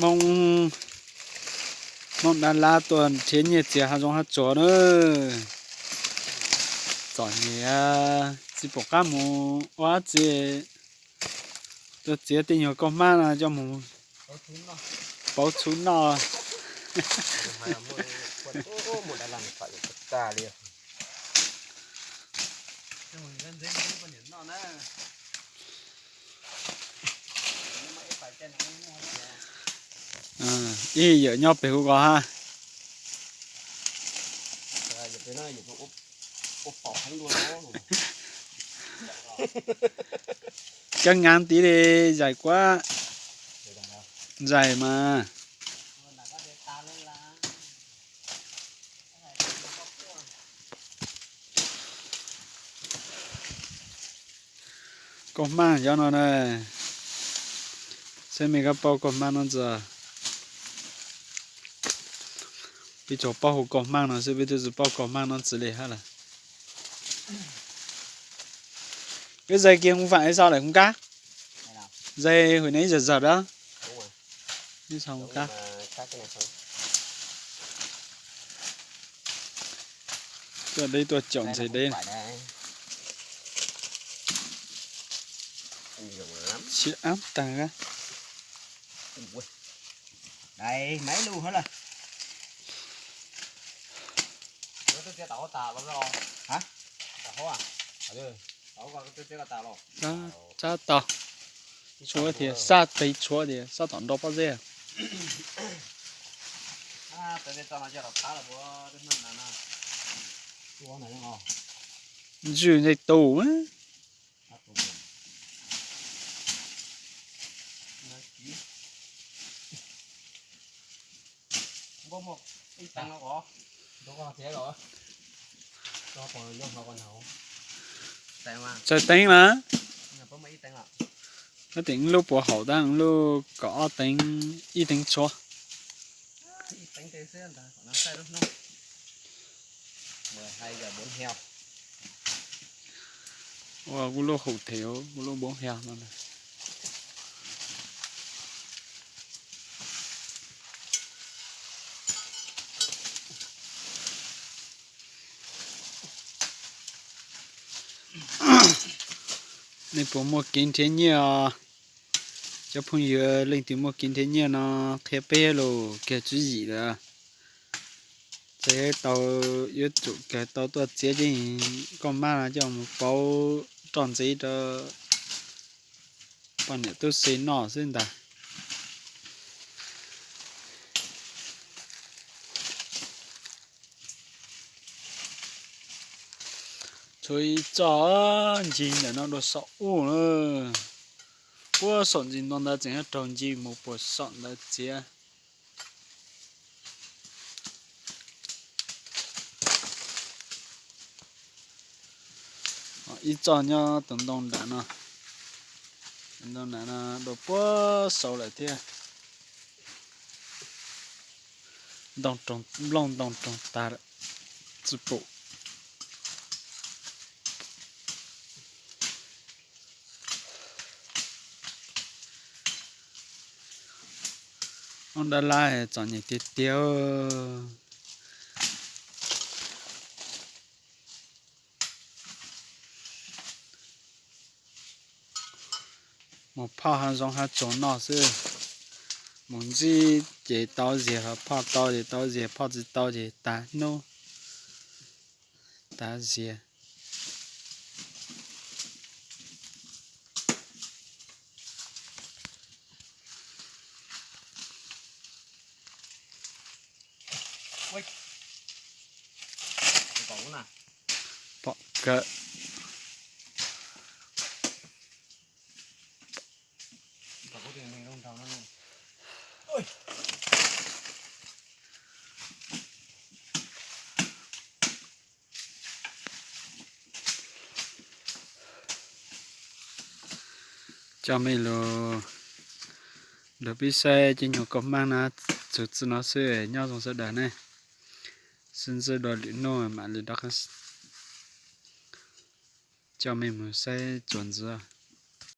Hmoob, Hmoob Dab Lab tuaj nrhiav nyiaj txiag hav zoov hav tsuag na. Txom nyem, tsis pom qab mus ua dab tsi, tuaj txiav tej nyuag kauj hmab no coj mus pauv txhuv noj. Ib yawm nyob pem hauv ko ha. Cov ngaav tid li, zais kuab, zais mas. Kauj hmab cov no na, saib mej koj pauj kauj hmab no ntxiv. Peb tsuas paub hu kauj hmab no xwb, peb twb tsis paub kauj hmab no ntxiv li hab lawm. Wb zais kiag mus faam ib xo lawm kuv kab. Zais hwm ne ib zam zam da. Ib xo kuv kab. Tuaj deb tuaj caum ntxhe deb. Siab ab taag. Sab tau, tshuav tias sab pem tshuav tias sab tom nrau pob zeb. Ntswj ntej tus. Tsaws teeb na, koj tim lub puas haum tab lub kom ob teev, ib teev tshuav. Ua kuv lub haum them, kuv lub npoo hia no. Nej puas muaj kev nrhiav nyiaj os? Cov phooj ywg leej twg muaj kev nrhiav nyiaj no qhia peb los kawg tswv yim lawm. Txawm tau, yuav tsum kawg tau tuaj txiav cov kauj hmab no coj mus pauv roj ntxiv rau poj niam tub se noj xwb ntag. Tshuav ib txoj ncig ntawm no dua saum ub na. Puag saum ntsis nto ntawd tseem yuav raug ncig mus puag saum ntawd txiav. Ib txoj nyob tus ntoo nram no, tus ntoo nram no dua puag saud lawm thiab. Ntoo roog, nplooj ntoo roog tag lawm, tsis pum. Hmoob Dab Lab txom nyem tiag tiag. Mus phoj hav zoov hav tsuag noj xwb. Mus ntsib ces tau ziag, ho phoj tau ces tau ziag, phoj tsis tau ces tag hnub, tag ziag. Pom kawg. Coj mej lug nrog peb saib cov nyuag kauj hmab no txug txij no xwb, nyob zoo sawv daws ne. Sib ntsib dua lwm hnub mam li rov qab coj mej mus saib txuas ntxiv.